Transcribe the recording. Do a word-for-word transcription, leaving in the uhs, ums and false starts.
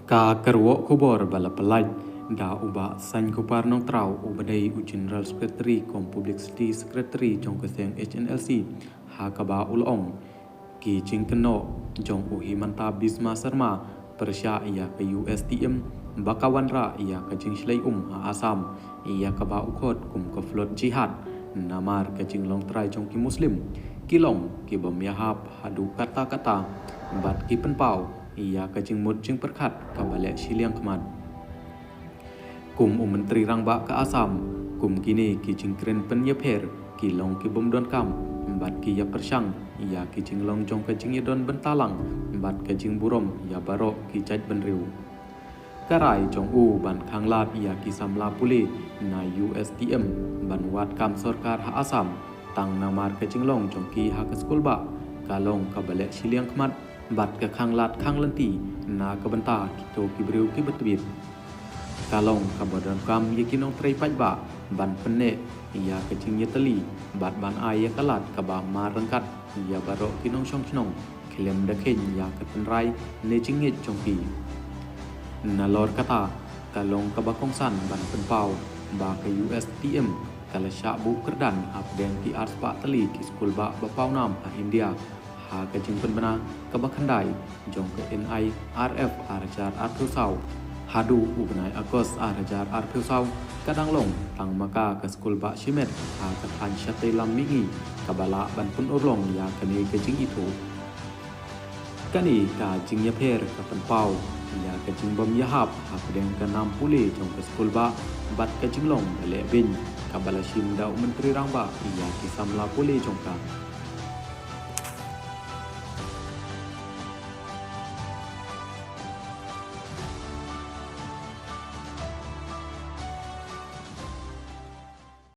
Ka kyrwoh khubor ba la pyllait da u Bah Sainkupar Nongtraw, u ba dei u General Secretary kum Publicity Secretary jong ka seng H N L C, ha kaba u la ong ki jingkynnoh jong u Himanta Biswa Sarma pyrshah ïa ka U S T M ba ka wanrah ïa ka jingshlei um ha Assam, ïa kaba u khot kum ka flood jihad, namar ka jinglong trai jong ki Muslim, ki long ki bym ïahap haduh katta katta bad ki pynpaw ïa ka jingmut jingpyrkhat kaba leh shiliang khmat. Kum u Myntri Rangbah ka Assam, kum kine ki jingkren pynïapher ki long ki bym donkam bad ki ïapyrshang ïa ki jinglong jong ka jingïadon bynta lang bad ka jingburom ïa baroh ki jaitbynriew. Ka rai jong u ban khanglad ïa ki samla pule na U S T M ban wad kam sorkar ha Assam, tang namar ka jinglong jong ki ha ka skulbah ka long kaba leh shiliang khmat bad ka khanglad khanglynti na ka bynta kito ki briew kiba tbit. Ka long kaba donkam ïa ki nongtrei paidbah ban pynneh ïa ka jingïatylli bad ban ai ïa ka lad kaba mar ryngkat ïa baroh ki nongshong shnong khlem da kheiñ ïa ka tynrai ne jingngeit jong ki. Nalor kata, ka long kaba kongsan ban pynpaw ba ka U S T M ka la shah buh kyrdan hapdeng ki arspah tylli ki skulbah ba pawnam ha India ha ka jingpynbna kaba khyndai jong ka N I R F ar hajar arphew saw. Haduh u bnai August ar hajar arphew saw, ka dang long tang ma ka ka skulbah shimet ha ka thaiñ shatei lam mihngi kaba lah ban pynurlong ïa kane ka jingithuh. Kane ka jingïapher ka pynpaw ïa ka jingbym ïahap hapdeng ka nam pule jong ka skulbah bad ka jinglong ba leh beiñ kaba la shim da u Myntri Rangbah ïa ki samla pule jong ka.